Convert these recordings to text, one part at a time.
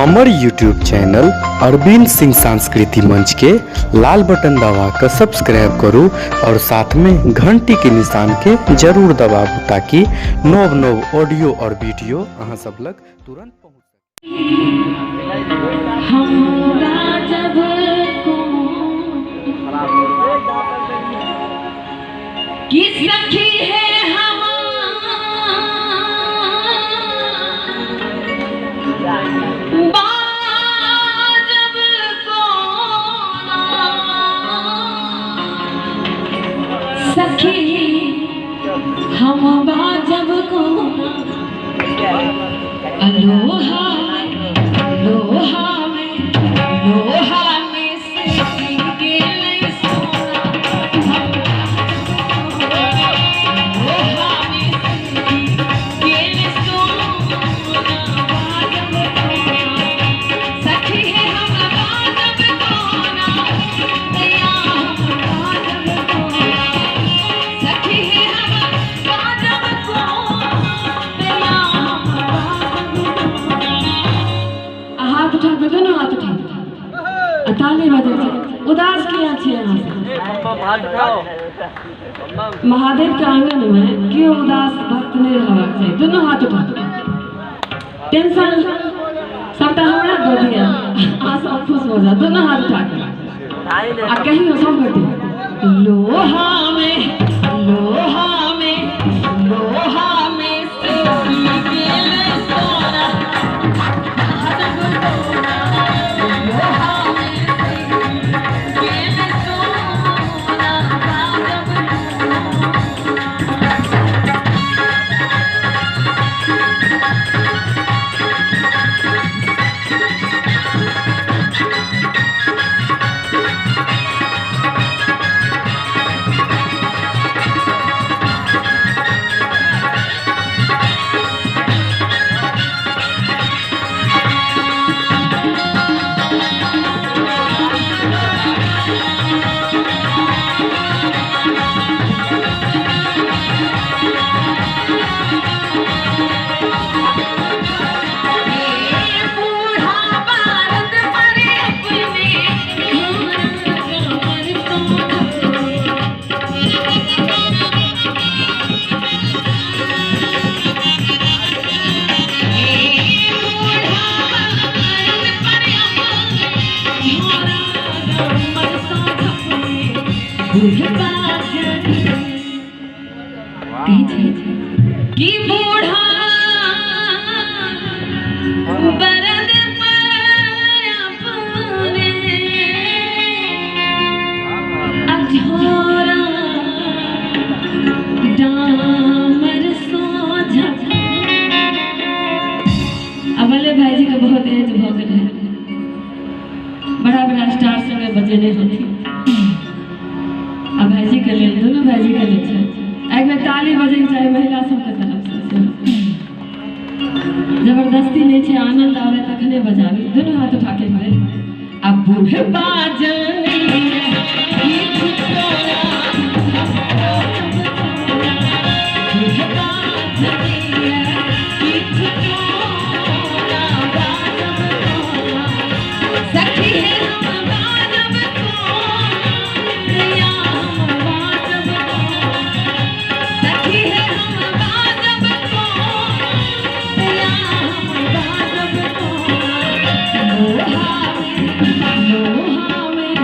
हमर YouTube channel Arvind Singh सांस्कृतिक मंच के लाल बटन दबा कर सब्सक्राइब करू और साथ में घंटी के निशान के जरूर दबाबू ताकि नव नव ऑडियो और वीडियो अहाँ सब लग तुरंत पहुंच सके। कि सखी है सखी हम बाजब कोना लोहा में लोहा में लोहा में से गेलै सोना, लोहा में से गेलै सोना बाजब कोना सखी है हम बाजब कोना दया हम बाजब कोना सखी है हम बाजब कोना दया हम बाजब कोना। हाथ उठा के दोनों हाथ उठा के ताली बजै छै। उदास किया छियै अहाँ सब? महादेव के आंगन में केओ उदास भक्त नहीं रहबाक चाही। दोनों हाथ उठा के टेंशन सबटा हमरा दऽ दिअ, अहाँ सब खुश हो जाओ। दोनों हाथ उठा के आ कहियो सब गोटे लोहा में लोहा में लोहा में से गेलै सोना लोहा में से गेलै सोना बाजब कोना। बूढ़ा भारत पर अपने घर सोना बूढ़ा भारत पर अपने कि बूढ़ा बरद पर अपने अझोरा डामर सोझा। अबले भाईजी के बहुत एज भऽ गेल है, बड़ा बड़ा स्टार संगे बजेने होथिन। आ भाईजी के लेल दोनों भाईजी के लेल छै एक बेर ताली बजैके चाही महिला सबके तरफ से। जबरदस्ती नहीं छै, आनंद आवे तखने बजाबी। दोनों हाथ उठा के बेर आ बूढ़ बाजनी सखी है हम बाजब कोना प्रिया हम बाजब कोना सखी है हम बाजब कोना प्रिया हम बाजब कोना लोहा में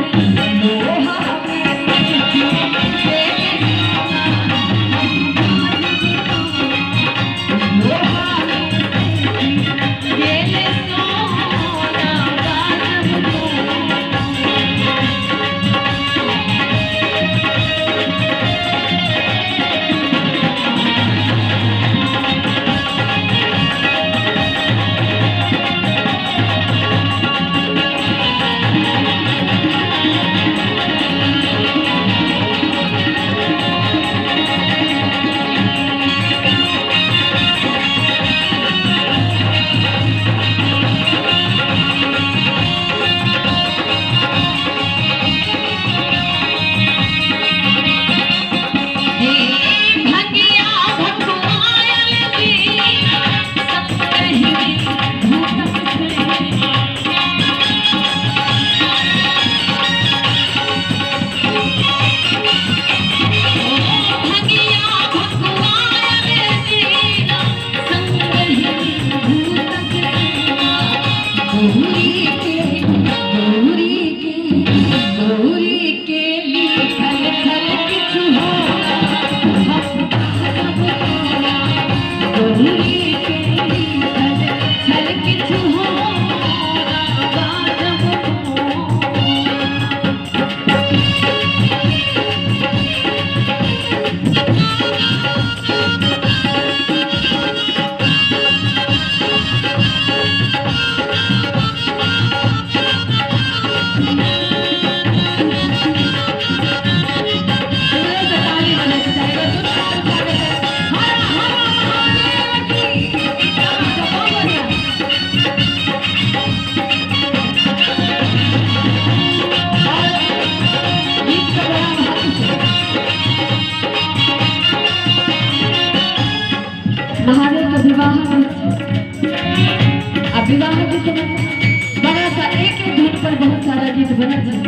महादेव के विवाह आ विवाह के समय बड़ा सा एक एक धुन पर बहुत सारा गीत बनल छै।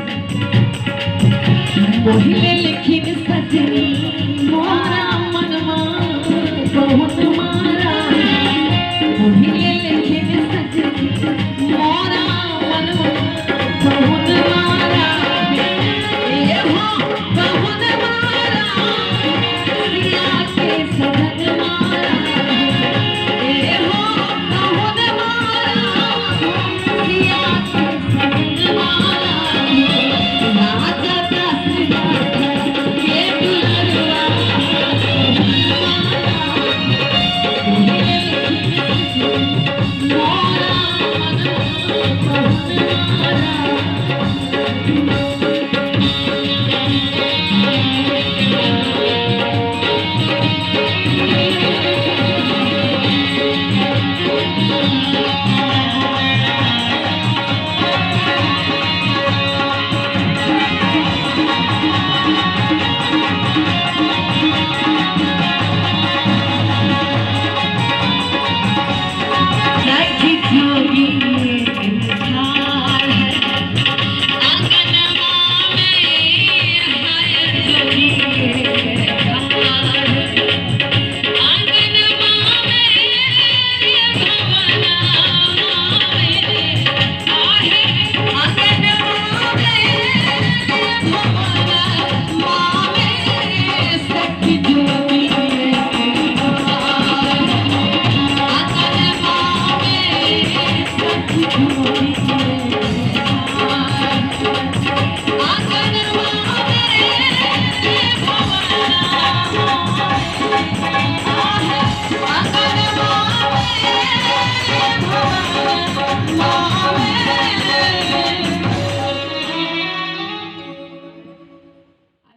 पहिले लिखिन सजनी मोरा मनमा बहुत मारा, पहिले लिखिन सजनी मोरा मनमा बहुत मारा, ये हो बहुत मारा, सिया के सजन मारा, ये हो बहुत मारा, सिया के सजन मारा, राजा दास के दुलरवा।